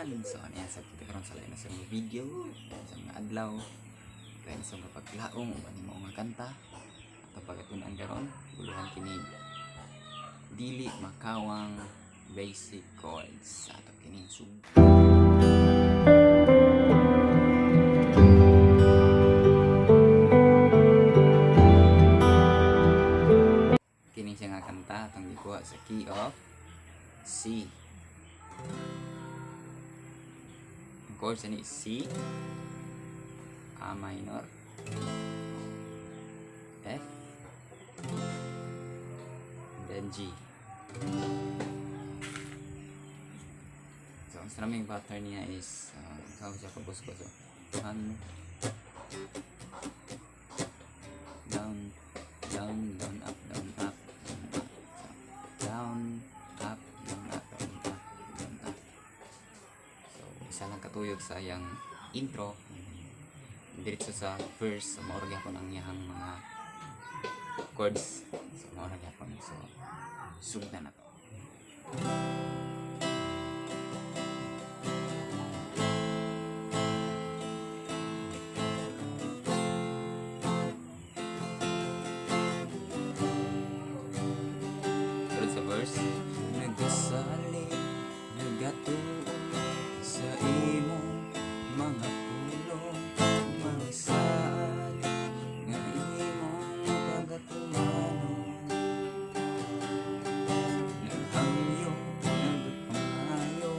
Tanan! So, ano yan, sa kita karon sa lain na sa mga video, lain sa mga adlaw, lain sa mga paglaong, uban ni mao nga kanta. Ato pagatunan karon, guluhan kini dili makawang basic chords sa ato kining sug. Kini siya nga kanta atong gikuha sa key of C. Ang chords ani is C, A minor, F, and then G. So, ang strumming pattern niya is, how siya kabus ko. So, one, down, down, down, up, down, up, down, up. So, down, up, down, up, down, up, down, up. So, isa lang katuyog sa iyang intro. Diretso sa verse, so, mao ra gyapon ang iyang mga chords. So, mao ra gyapon. So, sugdan na to. Sunod sa verse. Nagasalig, nagatuo sa imong mga pulong, mga saad nga imong pagatumanon. Naghangyo, nagpangayo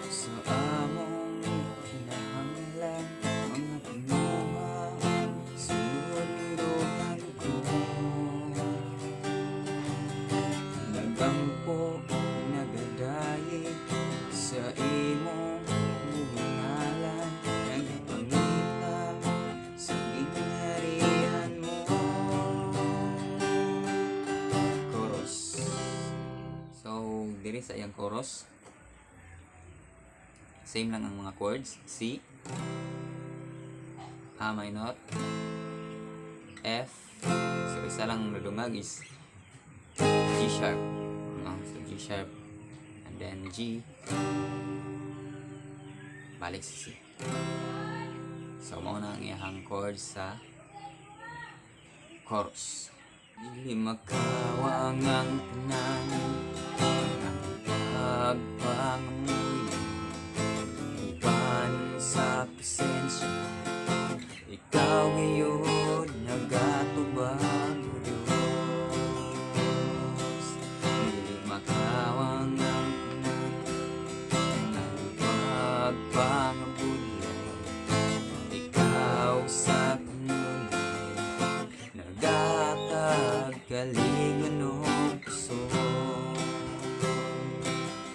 sa among kinahanglan, mga kinuha sulunduhan ko. Nagampo, nagadayeg sa imong ngalan, nagpangita sa gingharian mo. Chorus. So, diri sa iyang chorus, same lang ang mga chords. C, A minor, F. So, isa lang nadungag is G sharp. No? So, G sharp. And then G. Balik sa C. So, mao na ang iyang chords sa chorus. Dili makawang ang tanan, ang pagpangamuyo, uban sa presensya. Ikaw ngayon nagatubang, O Diyos. Dili makawang ang tanan, ang pagpangabudlay. Ikaw sa kanunay nagahatag kalingon ug kusog.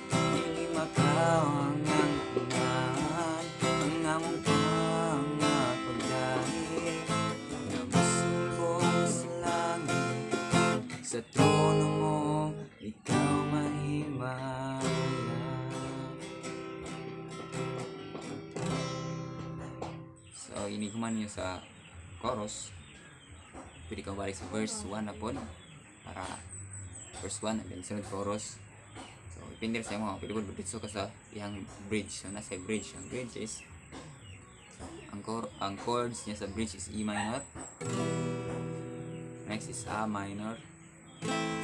Dili makawang ang tanan, ang among pagdayeg nga mosulbong sa langit. Sa trono mo, ikaw mahimaya. So, ini human niya sa chorus. Pwede ka balik sa verse 1 na pod para verse 1 and then sunod chorus. So, depende sa imo. Pwede po diretso ka sa iyang bridge. So, nasa bridge. Ang bridge is ang chords niya sa bridge is E minor. Next is A minor.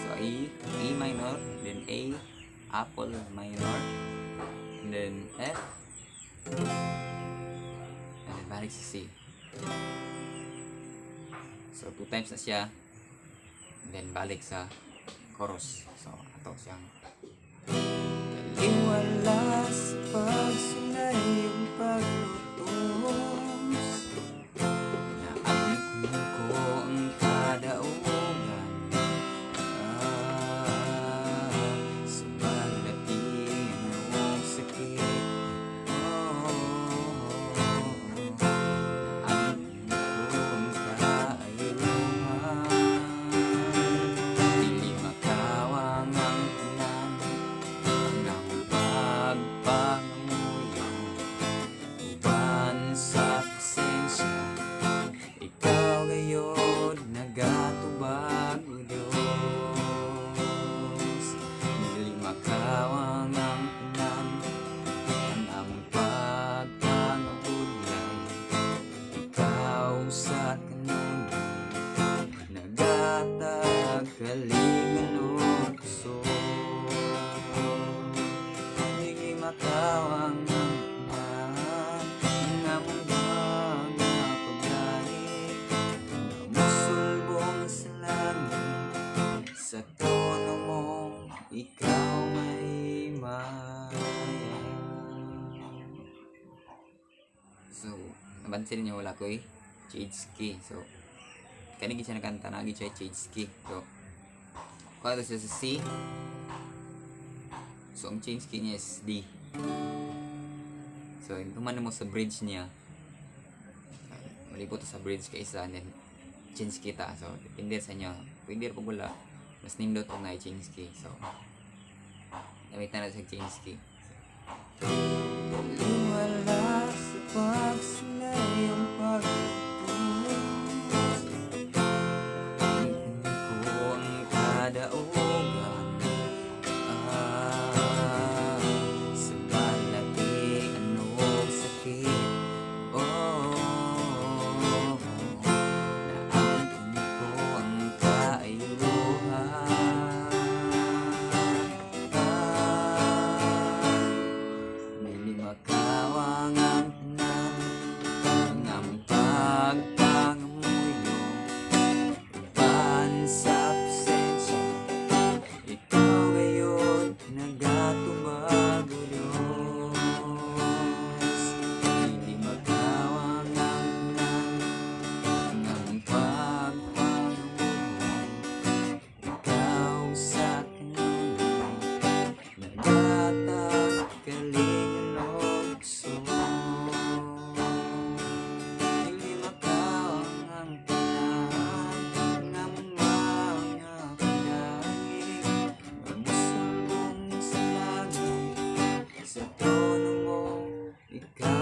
So E, E minor, then A, Apple minor, and then F, and then balik sa C. So two times na siya, and then balik sa chorus. So ato siyang Taliwala sa pagsulay ug paglutos, Naagko ko ang kadaugan, sa balatian ug sakit. Oh, naagko ko ang kaayuhan. Dili makawang ang tanan, ang among pagpangamuyo. Kalingan og kusog. Dili makawang ang tanan nga among mga pagdahig, musulbong sa langit. Sa trono mo, ikaw mahimaya. So, napansin niyo, wala ko'y change key. So, kani siya nakanta na siya change key. So, kuha siya sa C. So, ang change key niya is D. So, tuman mo sa bridge niya. Malipot sa bridge kay isa and then change kita. So, depende sa inyo. Pwede pag wala. Mas nindot kung na change key. So, gamitan na sa change key. So, Wala sa pagsulay ang pagtapos. Ko ang kadaugan, ah, sa balatian og sakit. Oh, naangkon ko ang kaayuhan. Ah, dili makawang ang tanan ang among pagpangamuyo uban sa presensya. Ikaw ngayon nagatubag, O Diyos. Dili makawang ang tanan ang among pagpangamuyo. Ikaw sa kanunay nagatag kalingan og kusog. Dili makawang ang tanan nga among mga pagdahig nga musulbong sa langit. Sa trono mo, ikaw